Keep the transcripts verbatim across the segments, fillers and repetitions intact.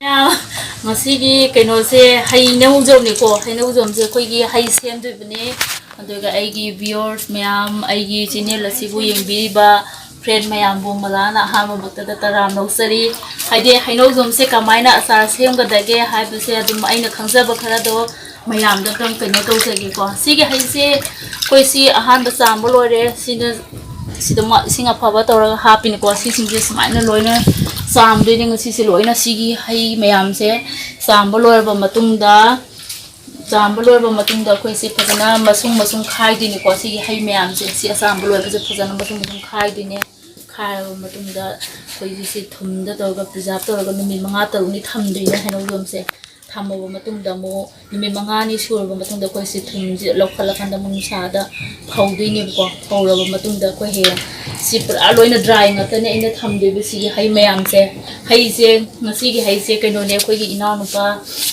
ꯃꯌꯥꯝ, ꯉꯁꯤꯒꯤ ꯀꯩꯅꯣꯁꯦ ꯍꯩꯅꯧꯖꯣꯝꯅꯤꯀꯣ꯫ ꯍꯩꯅꯧꯖꯣꯝꯁꯦ ꯑꯩꯈꯣꯏꯒꯤ ꯍꯩ ꯁꯦꯝꯗꯣꯏꯕꯅꯦ꯫ ꯑꯗꯨꯒ ꯑꯩꯒꯤ viewers ꯃꯌꯥꯝ, ꯑꯩꯒꯤ channel ꯑꯁꯤꯕꯨ ꯌꯦꯡꯕꯤꯔꯤꯕ friend ꯃꯌꯥꯝꯕꯨ ꯃꯂꯥꯅ ꯑꯍꯥꯟꯕꯃꯛꯇꯗ ꯇꯔꯥꯝ ꯂꯧꯖꯔꯤ꯫ ꯍꯥꯏꯗꯤ ꯍꯩꯅꯧꯖꯣꯝꯁꯦ ꯀꯃꯥꯏꯅ ꯑꯆꯥꯔ ꯁꯦꯝꯒꯗꯒꯦ ꯍꯥꯏꯕꯁꯦ ꯑꯗꯨꯝ ꯑꯩꯅ ꯈꯪꯖꯕ ꯈꯔꯗꯣ ꯃꯌꯥꯝꯗ ꯑꯗꯨꯝ ꯀꯩꯅꯣ ꯇꯧꯖꯒꯦꯀꯣ꯫ ꯁꯤꯒꯤ ꯍꯩꯁꯦ ꯑꯩꯈꯣꯏ ꯁꯤ ꯑꯍꯥꯟꯕ ꯆꯥꯝꯕ ꯂꯣꯏꯔꯦ꯫ ꯁꯤꯅ ꯁꯤꯗ ꯃ-, ꯏꯁꯤꯡ ꯑꯐꯕ ꯇꯧꯔꯒ ꯍꯥꯞꯄꯤꯅꯤꯀꯣ꯫ ꯁꯤꯁꯤꯡꯁꯦ ꯁꯨꯃꯥꯏꯅ ꯂꯣꯏꯅ ꯆꯥꯝꯗꯣꯏꯅꯦ ꯉꯁꯤꯁꯦ ꯂꯣꯏꯅ꯫ ꯁꯤꯒꯤ ꯍꯩ ꯃꯌꯥꯝꯁꯦ ꯆꯥꯝꯕ ꯂꯣꯏꯔꯕ ꯃꯇꯨꯡꯗ, ꯆꯥꯝꯕ ꯂꯣꯏꯔꯕ ꯃꯇꯨꯡꯗ ꯑꯩꯈꯣꯏꯁꯦ ꯐꯖꯅ ꯃꯁꯨꯡ ꯃꯁꯨꯡ ꯈꯥꯏꯗꯣꯏꯅꯤꯀꯣ꯫ ꯁꯤꯒꯤ ꯍꯩ ꯃꯌꯥꯝꯁꯦ ꯁꯤ ꯑꯆꯥꯝꯕ ꯂꯣꯏꯕꯁꯦ ꯐꯖꯅ ꯃꯁꯨꯡ ꯃꯁꯨꯡ ꯈꯥꯏꯗꯣꯏꯅꯦ꯫ ꯈꯥꯏꯔꯕ ꯃꯇꯨꯡꯗ ꯑꯩꯈꯣꯏꯒꯤ ꯁꯤ ꯊꯨꯝꯗ ꯇꯧꯔꯒ preserve ꯇꯧꯔꯒ ꯅꯨꯃꯤꯠ ꯃꯉꯥ ꯇꯔꯨꯛꯅꯤ ꯊꯝꯗꯣꯏꯅꯦ ꯍꯩꯅꯧꯖꯣꯝꯁꯦ꯫ ꯊꯝꯃꯕ ꯃꯇꯨꯡꯗ ꯑꯃꯨꯛ ꯅꯨꯃꯤꯠ ꯃꯉꯥꯅꯤ ꯁꯨꯔꯕ ꯃꯇꯨꯡꯗ ꯑꯩꯈꯣꯏ ꯁꯤ ꯊꯨꯝꯁꯦ ꯂꯧꯈꯠꯂꯀꯥꯟꯗ ꯑꯃꯨꯛ ꯅꯨꯡꯁꯥꯗ ꯐꯧꯗꯣꯏꯅꯦꯕꯀꯣ꯫ ꯐꯧꯔꯕ ꯃꯇꯨꯡꯗ ꯑꯩꯈꯣꯏ ꯍꯌꯦꯡ ꯁꯤ ꯄꯨꯔꯥ ꯂꯣꯏꯅ dry ꯉꯥꯛꯇꯅꯦ ꯑꯩꯅ ꯊꯝꯗꯣꯏꯕ ꯁꯤꯒꯤ ꯍꯩ ꯃꯌꯥꯝꯁꯦ꯫ ꯍꯩꯁꯦ, ꯉꯁꯤꯒꯤ ꯍꯩꯁꯦ ꯀꯩꯅꯣꯅꯦ, ꯑꯩꯈꯣꯏꯒꯤ ꯏꯅꯥꯎꯅꯨꯄꯥ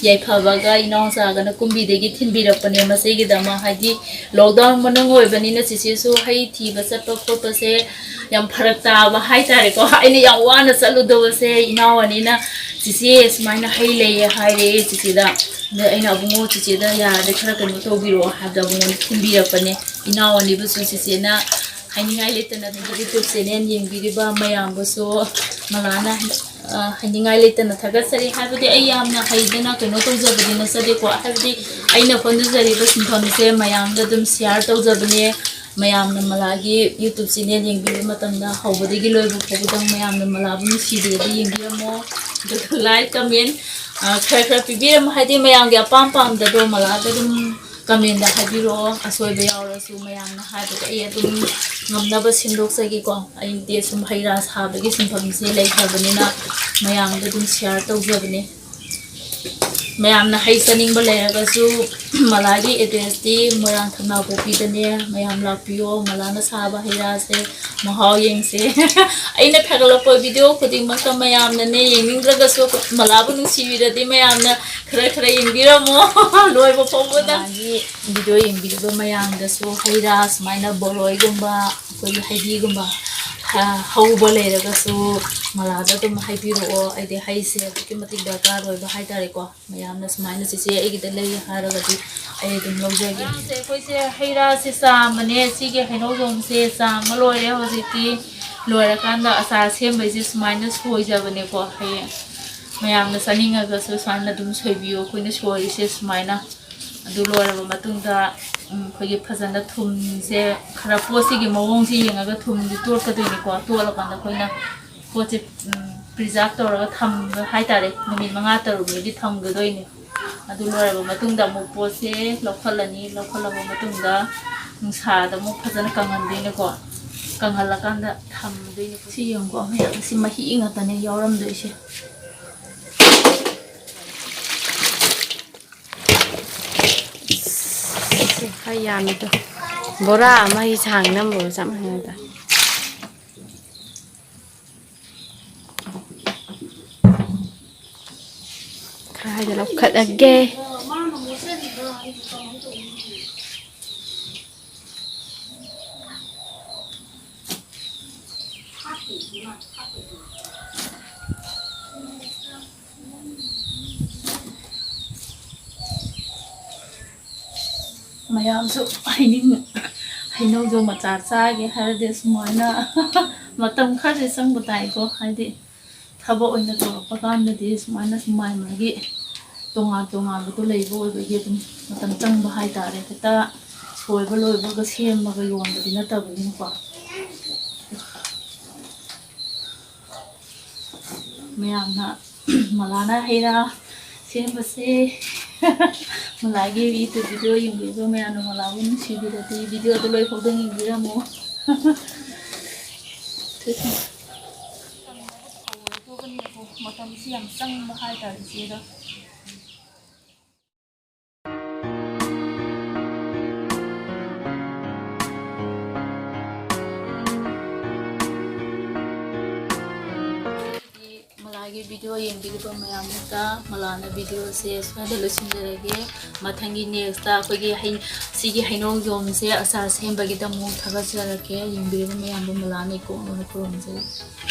ꯌꯥꯏꯐꯕꯒ ꯏꯅꯥꯎꯆꯥꯒꯅ ꯀꯨꯝꯕꯤꯗꯒꯤ ꯊꯤꯟꯕꯤꯔꯛꯄꯅꯦ꯫ ꯃꯁꯤꯒꯤꯗꯃꯛ ꯍꯥꯏꯗꯤ lockdown ꯃꯅꯨꯡ ꯑꯣꯏꯕꯅꯤꯅ ꯆꯤꯆꯦꯁꯨ ꯍꯩ ꯊꯤꯕ ꯆꯠꯄ ꯈꯣꯠꯄꯁꯦ ꯌꯥꯝ ꯐꯔꯛ ꯇꯥꯕ ꯍꯥꯏꯇꯥꯔꯦꯀꯣ꯫ ꯑꯩꯅ ꯌꯥꯝ ꯋꯥꯅ ꯆꯠꯂꯨꯗꯕꯁꯦ ꯏꯅꯥꯎ ꯑꯅꯤꯅ, "ꯆꯤꯆꯦ ꯁꯨꯃꯥꯏꯅ ꯍꯩ ꯂꯩꯌꯦ" ꯍꯥꯏꯔꯛꯑꯦ ꯆꯤꯆꯦꯗ꯫ ꯑꯗ ꯑꯩꯅ, "ꯑꯕꯨꯡꯉꯣ, ꯆꯤꯆꯦꯗ ꯌꯥꯔꯗꯤ ꯈꯔ ꯀꯩꯅꯣ ꯇꯧꯕꯤꯔꯛꯑꯣ" ꯍꯥꯏꯕꯗ ꯑꯕꯨꯡꯉꯣꯅ ꯊꯤꯟꯕꯤꯔꯛꯄꯅꯦ꯫ ꯏꯅꯥꯎ ꯑꯅꯤꯕꯨꯁꯨ ꯆꯤꯆꯦꯅ ꯍꯥꯏꯅꯤꯡꯉꯥꯏ ꯂꯩꯇꯅ ꯑꯗꯨꯝ YouTube channel ꯌꯦꯡꯕꯤꯔꯤꯕ ꯃꯌꯥꯝꯕꯨꯁꯨ ꯃꯂꯥꯅ, ꯑ, ꯍꯥꯏꯅꯤꯡꯉꯥꯏ ꯂꯩꯇꯅ ꯊꯥꯒꯠꯆꯔꯤ꯫ ꯍꯥꯏꯕꯗꯤ ꯑꯩ ꯌꯥꯝꯅ ꯍꯩꯗꯅ ꯀꯩꯅꯣ ꯇꯧꯖꯕꯗꯤ ꯅꯠꯆꯗꯦꯀꯣ꯫ ꯍꯥꯏꯕꯗꯤ ꯑꯩꯅ ꯍꯣꯠꯅꯖꯔꯤꯕ ꯁꯤꯟꯐꯝꯁꯦ ꯃꯌꯥꯝꯗ ꯑꯗꯨꯝ share ꯇꯧꯖꯕꯅꯦ꯫ ꯃꯌꯥꯝꯅ ꯃꯂꯥꯒꯤ YouTube channel ꯌꯦꯡꯕꯤꯕ ꯃꯇꯝꯗ ꯍꯧꯕꯗꯒꯤ ꯂꯣꯏꯕ ꯐꯥꯎꯕꯗꯪ ꯃꯌꯥꯝꯅ ꯃꯂꯥꯕꯨ ꯅꯨꯡꯁꯤꯕꯤꯔꯗꯤ ꯌꯦꯡꯕꯤꯔꯝꯃꯣ꯫ ꯑꯗꯨꯒ like, comment, ꯑ, ꯈꯔ ꯈꯔ ꯄꯤꯕꯤꯔꯝꯃꯣ꯫ ꯍꯥꯏꯗꯤ ꯃꯌꯥꯝꯒꯤ ꯑꯄꯥꯝ ꯄꯥꯝꯗꯗꯣ ꯃꯂꯥꯗ ꯑꯗꯨꯝ comment ꯍꯥꯏꯕꯤꯔꯛꯑꯣ꯫ ꯑꯁꯣꯏꯕ ꯌꯥꯎꯔꯁꯨ ꯃꯌꯥꯝꯅ ꯍꯥꯏꯕꯗ ꯑꯩ ꯑꯗꯨꯝ ꯉꯝꯅꯕ ꯁꯦꯝꯗꯣꯛꯆꯒꯦꯀꯣ꯫ ꯑꯩꯗꯤ ꯁꯨꯝ ꯍꯩ ꯔꯥ ꯁꯥꯕꯒꯤ ꯁꯤꯟꯐꯝꯁꯦ ꯂꯩꯈ꯭ꯔꯕꯅꯤꯅ ꯃꯌꯥꯝꯗ ꯑꯗꯨꯝ share ꯇꯧꯖꯕꯅꯦ꯫ ꯃꯌꯥꯝꯅ ꯍꯩ ꯆꯥꯅꯤꯡꯕ ꯂꯩꯔꯒꯁꯨ ꯃꯂꯥꯒꯤ address ꯇꯤ ꯃꯣꯏꯔꯥꯡ ꯊꯝꯅꯥꯄꯣꯛꯄꯤꯗꯅꯦ꯫ ꯃꯌꯥꯝ ꯂꯥꯛꯄꯤꯌꯣ, ꯃꯂꯥꯅ ꯁꯥꯕ ꯍꯩ ꯔꯥꯁꯦ ꯃꯍꯥꯎ ꯌꯦꯡꯁꯦ꯫ ꯑꯩꯅ ꯊꯥꯒꯠꯂꯛꯄ video ꯈꯨꯗꯤꯡꯃꯛꯇ ꯃꯌꯥꯝꯅꯅꯦ, ꯌꯦꯡꯅꯤꯡꯗ꯭ꯔꯒꯁꯨ ꯃꯂꯥꯕꯨ ꯅꯨꯡꯁꯤꯕꯤꯔꯗꯤ ꯃꯌꯥꯝꯅ ꯈꯔ ꯈꯔ ꯌꯦꯡꯕꯤꯔꯝꯃꯣ꯫ ꯂꯣꯏꯕ ꯐꯥꯎꯕꯗ꯫ ꯃꯂꯥꯒꯤ video ꯌꯦꯡꯕꯤꯔꯤꯕ ꯃꯌꯥꯝꯗꯁꯨ ꯍꯩ ꯔꯥ ꯁꯨꯃꯥꯏꯅ ꯕꯣꯔꯣꯏꯒꯨꯝꯕ, ꯑꯩꯈꯣꯏꯒꯤ ꯍꯩꯕꯤꯒꯨꯝꯕ ꯍꯧꯕ ꯂꯩꯔꯒꯁꯨ ꯃꯂꯥꯗ ꯑꯗꯨꯝ ꯍꯥꯏꯕꯤꯔꯛꯑꯣ꯫ ꯑꯩꯗꯤ ꯍꯩꯁꯦ ꯑꯗꯨꯛꯀꯤ ꯃꯇꯤꯛ ꯗꯔꯀꯥꯔ ꯑꯣꯏꯕ ꯍꯥꯏꯇꯥꯔꯦꯀꯣ꯫ ꯃꯌꯥꯝꯅ ꯁꯨꯃꯥꯏꯅ "ꯆꯦꯆꯦ, ꯑꯩꯒꯤꯗ ꯂꯩ" ꯍꯥꯏꯔꯒꯗꯤ ꯑꯩ ꯑꯗꯨꯝ ꯂꯧꯖꯒꯦ꯫ ꯉꯔꯥꯡꯁꯦ ꯑꯩꯈꯣꯏꯁꯦ ꯍꯩ ꯔꯥꯁꯦ ꯆꯥꯝꯕꯅꯦ꯫ ꯁꯤꯒꯤ ꯍꯩꯅꯧꯖꯣꯝꯁꯦ ꯆꯥꯝꯕ ꯂꯣꯏꯔꯦ꯫ ꯍꯧꯖꯤꯛꯇꯤ ꯂꯣꯏꯔꯀꯥꯟꯗ ꯑꯆꯥꯔ ꯁꯦꯝꯕꯩꯁꯦ ꯁꯨꯃꯥꯏꯅ ꯁꯣꯏꯖꯕꯅꯦꯀꯣ꯫ ꯍꯌꯦꯡ ꯃꯌꯥꯝꯅ ꯆꯥꯅꯤꯡꯉꯒꯁꯨ ꯁꯨꯃꯥꯏꯅ ꯑꯗꯨꯝ ꯁꯣꯏꯕꯤꯌꯨ꯫ ꯑꯩꯈꯣꯏꯅ ꯁꯣꯏꯔꯤꯁꯦ ꯁꯨꯃꯥꯏꯅ꯫ ꯑꯗꯨ ꯂꯣꯏꯔꯕ ꯃꯇꯨꯡꯗ, ꯎꯝ, ꯑꯩꯈꯣꯏꯒꯤ ꯐꯖꯅ ꯊꯨꯝꯁꯦ ꯈꯔ, ꯄꯣꯠꯁꯤꯒꯤ ꯃꯑꯣꯡꯁꯦ ꯌꯦꯡꯉꯒ ꯊꯨꯝꯁꯦ ꯇꯣꯠꯀꯗꯣꯏꯅꯤꯀꯣ꯫ ꯇꯣꯠꯂꯀꯥꯟꯗ ꯑꯩꯈꯣꯏꯅ ꯄꯣꯠꯁꯦ, ꯎꯝ, ꯄ꯭ꯔꯤꯖꯥꯔꯚ ꯇꯧꯔꯒ ꯊꯝꯕ ꯍꯥꯏꯇꯥꯔꯦ꯫ ꯅꯨꯃꯤꯠ ꯃꯉꯥ ꯇꯔꯨꯛꯅꯤꯗꯤ ꯊꯝꯒꯗꯣꯏꯅꯤ꯫ ꯑꯗꯨ ꯂꯣꯏꯔꯕ ꯃꯇꯨꯡꯗ ꯑꯃꯨꯛ ꯄꯣꯠꯁꯦ ꯂꯧꯈꯠꯂꯅꯤ꯫ ꯂꯧꯈꯠꯂꯕ ꯃꯇꯨꯡꯗ ꯅꯨꯡꯁꯥꯗ ꯑꯃꯨꯛ ꯐꯖꯅ ꯀꯪꯍꯟꯗꯣꯏꯅꯤꯀꯣ꯫ ꯀꯪꯍꯜꯂꯀꯥꯟꯗ ꯊꯝꯗꯣꯏꯅꯤ꯫ ꯁꯤ ꯌꯦꯡꯉꯨꯀꯣ, ꯃꯌꯥꯝ ꯁꯤ ꯃꯍꯤ ꯉꯥꯛꯇꯅꯦ ꯌꯥꯎꯔꯝꯗꯣꯏꯁꯦ꯫ ꯁꯤ ꯈꯔ ꯌꯥꯝꯃꯤꯗꯣ꯫ ꯕꯣꯔꯥ ꯑꯃꯒꯤ ꯆꯥꯡ ꯅꯝꯕꯒ ꯆꯞ ꯃꯥꯟꯅꯩꯗ꯫ ꯈꯔ ꯍꯥꯏꯗ ꯂꯧꯈꯠꯂꯒꯦ꯫ ꯃꯌꯥꯝꯁꯨ ꯍꯩꯅꯤꯡ-, ꯍꯩꯅꯧꯗꯣ ꯃꯆꯥ ꯆꯥꯒꯦ ꯍꯥꯏꯔꯗꯤ ꯁꯨꯃꯥꯏꯅ ꯃꯇꯝ ꯈꯔꯗꯤ ꯆꯪꯕ ꯇꯥꯏꯀꯣ꯫ ꯍꯥꯏꯗꯤ ꯊꯕꯛ ꯑꯣꯏꯅ ꯇꯧꯔꯛꯄ ꯀꯥꯟꯗꯗꯤ ꯁꯨꯃꯥꯏꯅ ꯁꯨꯃꯥꯏ ꯃꯥꯒꯤ ꯇꯣꯉꯥꯟ ꯇꯣꯉꯥꯟꯕꯗꯣ ꯂꯩꯕ ꯑꯣꯏꯕꯒꯤ ꯑꯗꯨꯝ ꯃꯇꯝ ꯆꯪꯕ ꯍꯥꯏꯇꯥꯔꯦ꯫ ꯍꯦꯛꯇ ꯁꯣꯏꯕ ꯂꯣꯏꯕꯒ ꯁꯦꯝꯃꯒ ꯌꯣꯟꯕꯗꯤ ꯅꯠꯇꯕꯅꯤꯅꯀꯣ꯫ ꯃꯌꯥꯝꯅ ꯃꯂꯥꯅ ꯍꯩ ꯔꯥ ꯁꯦꯝꯕꯁꯦ, ꯃꯂꯥꯒꯤ YouTube video ꯌꯦꯡꯕꯤꯕ ꯃꯌꯥꯝꯅ ꯃꯂꯥꯕꯨ ꯅꯨꯡꯁꯤꯕꯤꯔꯗꯤ video ꯗꯨ ꯂꯣꯏꯐꯥꯎꯗꯪ ꯌꯦꯡꯕꯤꯔꯝꯃꯣ꯫ ꯃꯇꯝꯁꯤ ꯌꯥꯝ ꯆꯪꯕ ꯍꯥꯏꯇꯥꯔꯦ ꯏꯆꯦꯗ꯫ ꯑꯩꯒꯤ video ꯌꯦꯡꯕꯤꯔꯤꯕ ꯃꯌꯥꯝꯗ ꯃꯂꯥꯅ videoꯁꯦ ꯁ꯭ꯋꯥꯏꯗ ꯂꯣꯏꯁꯤꯟꯖꯔꯒꯦ꯫ ꯃꯊꯪꯒꯤ nextꯇ ꯑꯩꯈꯣꯏꯒꯤ ꯍꯩ-, ꯁꯤꯒꯤ ꯍꯩꯅꯧ ꯖꯣꯝꯁꯦ ꯑꯆꯥꯔ ꯁꯦꯝꯕꯒꯤꯗꯃꯛ ꯊꯥꯒꯠꯆꯔꯛꯀꯦ꯫ ꯌꯦꯡꯕꯤꯔꯤꯕ ꯃꯌꯥꯝꯕꯨ ꯃꯂꯥꯅ ꯏꯀꯣꯛꯅꯅ ꯈꯨꯔꯨꯝꯖꯔꯤ꯫